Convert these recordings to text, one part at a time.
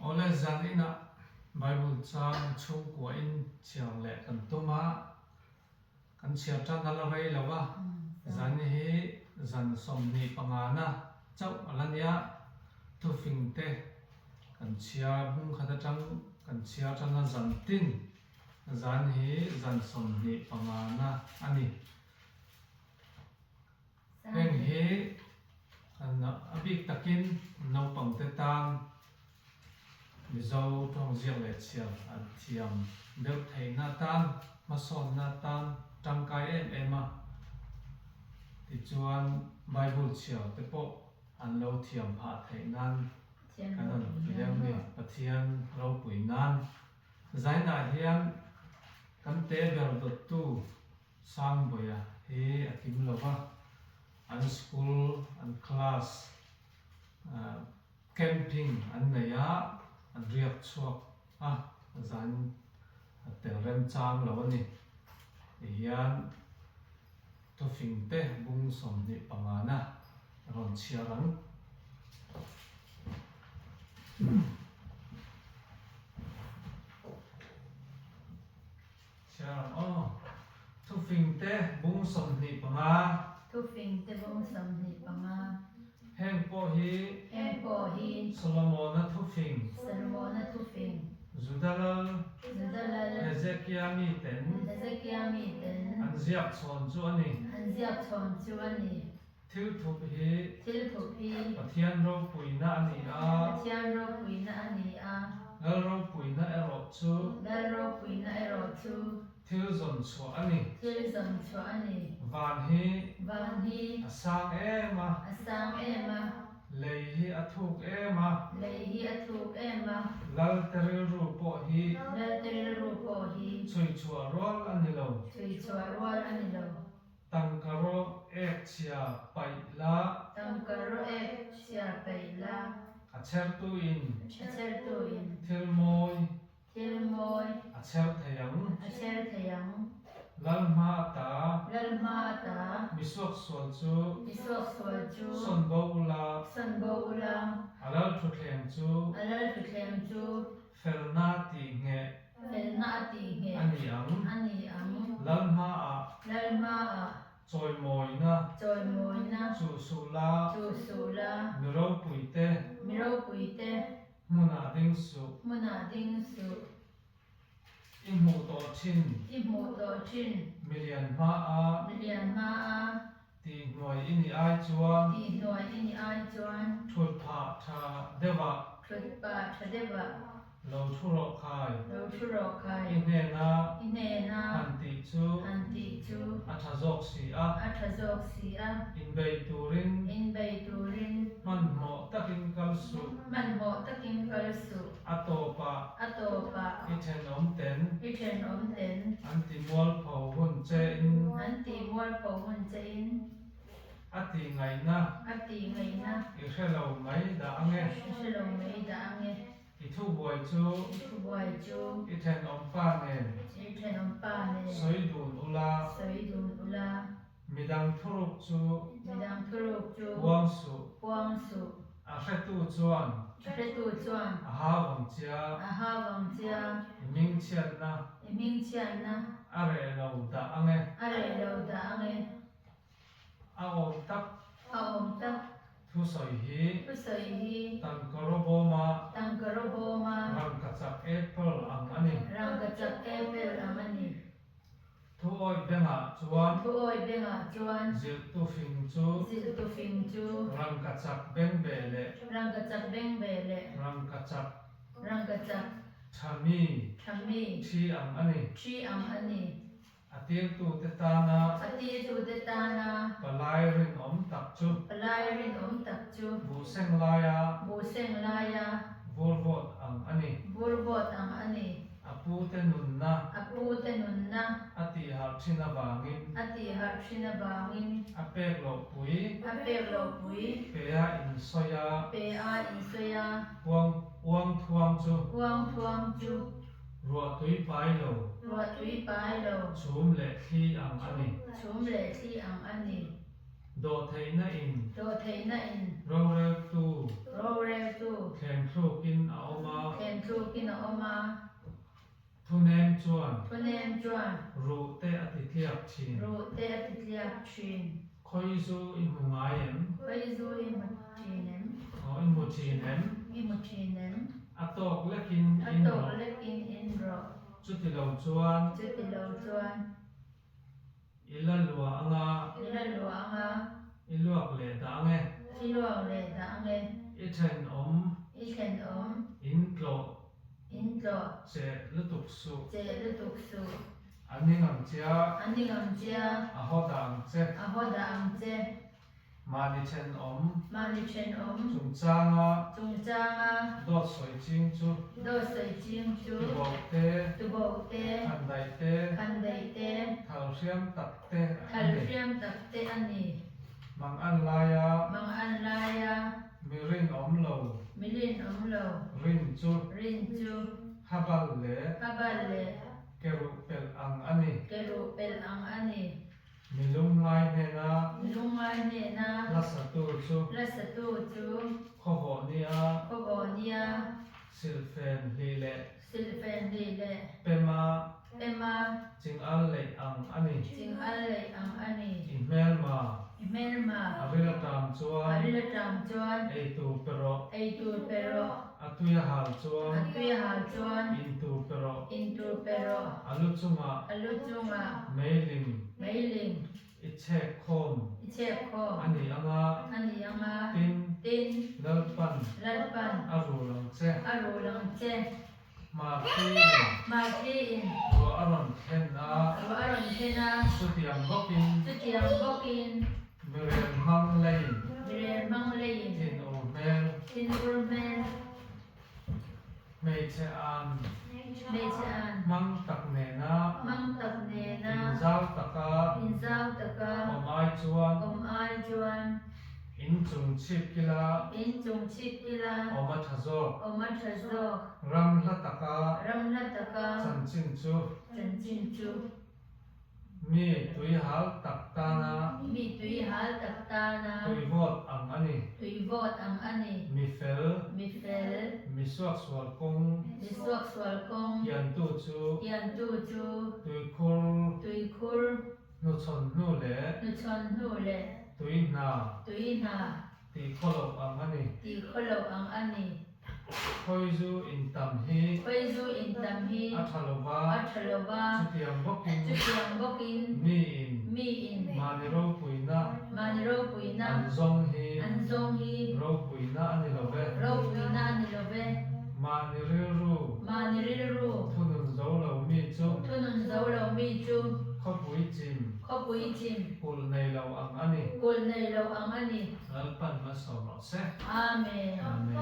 Awle zan inah Bible chang chhungkuain chhiar leh kan tum a, kan chhiar tan a la rei lo a, zan hi zan 25 na chauh a la nia, thufing te kan chhiar bung khat atang kan chhiar tan a zan tin zan hi zan 25 na a ni. Heng hi a bik takin naupangte tan Mizo tawng ziak leh chhiar an thiam deuh theihna atan, hmasawnna atan tangkai em em a. Tichuan Bible chhiar te pawh an lo thiam phah theih nan kan rawn ti deuh a ni, Pathian ropui nan. Zainah hian kan te ber dawttu Sangbawiha hi a kim lo va, an school, an class camping an nei a, an riak chhuak a, zan a tel remchang lo a ni. Tihian thufing te bung 25 na rawn chhiar ang. Chhiar ang aw. Thufing te bung 25. Thufing te bung 25. Heng pawh hi. Heng pawh hi. Solomona thufing. Solomona thufing. Juda lal. Juda lal. Hezekia mi ten. Hezekia mi ten. An ziak chhawn chu a ni. An ziak chhawn chu a ni. Thil thup hi. Thil thup hi. Pathian ropuina a ni a. Pathian ropuina a ni a. Lal ropuina erawh chu. Lal ropuina erawh chu. Thil zawn chhuah a ni. Thil zawn chhuah a ni. Van hi. Van hi. A sang em a. A sang em a. Lei hi a thuk em a. Lei hi a thuk em a. Lal te rilru pawh hi. Lal te rilru pawh hi. Chhui chhuah rual a ni lo. Chhui chhuah rual a ni lo. Tangka rawh ek chhia paih la. Tangka rawh ek chhia paih la. A chhertu in. A chhertu in. Thil mawi. Thil mawi. A chher thei ang. A chher thei ang. Lal hma ata. Lal hma ata. Mi suak sual chu. Mi suak sual chu. Sawn bo ula. Sawn bo ula. A lal thuthleng chu. A lal thuthleng chu. Felna tih ngheh. Felna a tih ngheh. A ni ang. A ni ang. Lal hmaah. Lal hmaah. Chawimawina. Chawimawina. Chuh suh la. Chuh suh la. Mi ropuite. Mi ropuite. Hmunah ding suh. Hmunah ding suh. I hmuh tawh thin. I hmuh tawh thin. Milian hmaa. Milian hmaa. Tihhnuai i nih ai chuan. Tihhnuai i nih ai chuan. Thut phah tha deuh ah. Thut pah tha deuh ah. Lo thu rawh khai. Lo thu rawh khai. I hnena. I hnena. Han tih chu. Han tih chu. A tha zawk si a. A tha zawk si a. Inbei turin. Inbei turin. Hmanhmawh takin kal suh. Hmanhmawh takin kal suh. A tawpah. A tawpah. I thenawm ten. I thenawm ten. An ti mualpho hun che in. An ti mualpho hun che in. A ti ngaihna. A ti ngaihna. I hre lo mai dah ang e. I hre lo mai dah ang e. I thubuai chu. I thubuai chu. I thenawm pa nen. I thenawm pa nen. Sawi dun ula. Sawi dun ula. Midang thuruk chu. Midang thuruk chu. Puang suh. Puang suh. A hretu chuan. A hretu chuan. A hau ang chia. A hau ang chia. I hming chhiatna. I hming chhiatna. A reh lo dah ang e. A reh lo dah ang e. A awm tak. A awm tak. Thusawi hi. Thusawi hi. Tangkaraw bawma. Tangkaraw bawma. Rangkachak apple ang a ni. Rangkachak apple ang a ni. Thuawi bengah chuan. Thuawi bengah chuan. Zilhtu fing chu. Zilhtu fing chu. Rangkachak beng ve leh. Rangkachak beng ve leh. Rangkachak. Rangkachak. Thami. Thami. Thi ang a ni. Thi ang a ni. A tirtute tana. A tirtute tana. Palai rinawm tak chu. Palai rinawm tak chu. Buhseng laia. Buhseng laia. Vur vawt ang a ni. Vur vawt ang a ni. A pute nunna. A pute nunna. A tihharh thin avangin. A tihharh thin avangin. A pek loh pui. A pek loh pui. Pe a insawi a. Pe a insawi a. Uang uang thuang chu. Uang thuang chu. Ruah tui pai lo. Ruah tui pai lo. Chhum leh thli ang a ni. Chhum leh thli ang a ni. Dawhtheihna in. Dawhtheihna in. Roreltu. Roreltu. Thlemthlukin a awm a. Thlemthlukin a awm a. Thunem chuan. Thunem chuan. Ruh te a ti tliak thin. Ruh te a ti tliak thin. Khawi zu i hmu ngai em? Khawi zu i hmu thin em? Aw, i hmu thin em? I hmu thin em? A tawk lekin in rawh. A tawk lekin in rawh. Chuti lo chuan. Chuti lo chuan. I la luah ang a. I la luah ang a. I luak leh dah ang e. I luak leh dah ang e. I thenawm. I thenawm. In tlawh. In tlawh. Cheh lutuk suh. Cheh lutuk suh. A ning ang che a. A ning ang che a. A haw dah ang che. A haw dah ang che. Mahni thenawm. Mahni thenawm. Chungchanga. Chungchanga. Dawt sawi ching chu. Dawt sawi ching chu. Tuboh te. Tuboh te. Khandaih te. Khandaih te. Thalhriam tak te a ni. Thalhriam tak te a ni. Mang an laia. Mang an laia. Mi rinawm lo. Mi rinawm lo. Rin chu. Rin chu. Habal leh. Habal leh. Keruh pelh ang a ni. Keruh pelh ang a ni. Mi lungngai hnena. Mi lungngai hnena. Hla satu chu. Hla satu chu. Khawvawh nia. Khawvawh nia. Silhfen hlih leh. Silhfen hlih leh. Pema. Pema. Chingal leih ang a ni. Chingal leih ang a ni. I hmelma. I hmelma. A ril aṭang chuan. A ril aṭang chuan. Ei tur pe rawh. Ei tur pe rawh. A tui a hal chuan. A tui a hal chuan. In tur pe rawh. In tur pe rawh. A lu chungah. A lu chungah. Meiling. Meiling. I chhek khawm. I chhek khawm. A ni ang a. A ni ang a. Tin. Tin. Lalpan. Lalpan. A rul ang che. A rul ang che. Mahni in. Mahni in. Ruah a rawn thlen a. Ruah a rawn thlen a. Chutiang bawkin. Chutiang bawkin. Mirel hmang leiin. Mirel hmang leiin. Thinur hmel. Thinur hmel. Hmeichhe an. Hmeichhe an. Hmang tak nena. Hmang tak nena. Inzau taka. Inzau taka. Awm ai chuan. Awm ai chuan. In chung chhip kila. In chung chhip kila. Awm a tha zawk. Awm a tha zawk. Ram hla taka. Ram hla taka. Chanchin chu. Chanchin chu. Mi tui hal tak tana. Mi tui hal tak tana. Tui vawt ang a ni. Tui vawt ang a ni. Mi fel. Mi fel. Mi suaksual kawng. Mi suaksual kawng. Kiantu chu. Kiantu chu. Tuikhur. Tuikhur. Hnuchhawn hnu leh. Hnuchhawn hnu leh. Tui hna. Tui hna. Tih khaw loh ang a ni. Tih khaw loh ang a ni. Khawi zu in tam hi. Khawi zu in tam hi. A tha lo va. A tha lo va. Chutiang bawkin. Chutiang bawkin. Mi in. Mi in. Mahni ropuina. Mahni ropuina. An zawng hi. An zawng hi. Ropuina a ni lo ve. Ropuina a ni lo ve. Mahni rilru. Mahni rilru. Thunun zo lo mi chu. Thunun zo lo mi chu. Khawpui chim. Khawpui chim. Kulh nei lo ang a ni. Kulh nei lo ang a ni. Lalpan malsawm rawh se. Amen. Amen.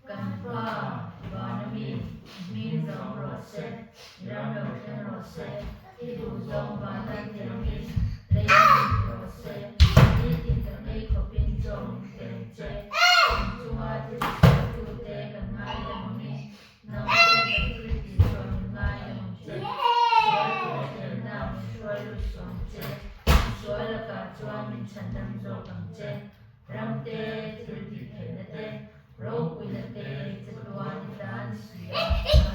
Kan Pa, van a mi, hming zawng rawh se, i ram lo thleng rawh se, i duh zawng van a tiangin lei a ni rawh se, nitin kan ei khawpin chaw min peng che, kan chunga thil sualtute kan ngaidam angin, nang pawhin kan thil tih sual min ngaidam ang che, sual tur thlenna min hruai lut suang che, sual lakah chuan min chhandam zawk ang che. Ram te, thil tih theihna te, ropuina te chatuan i tan si a.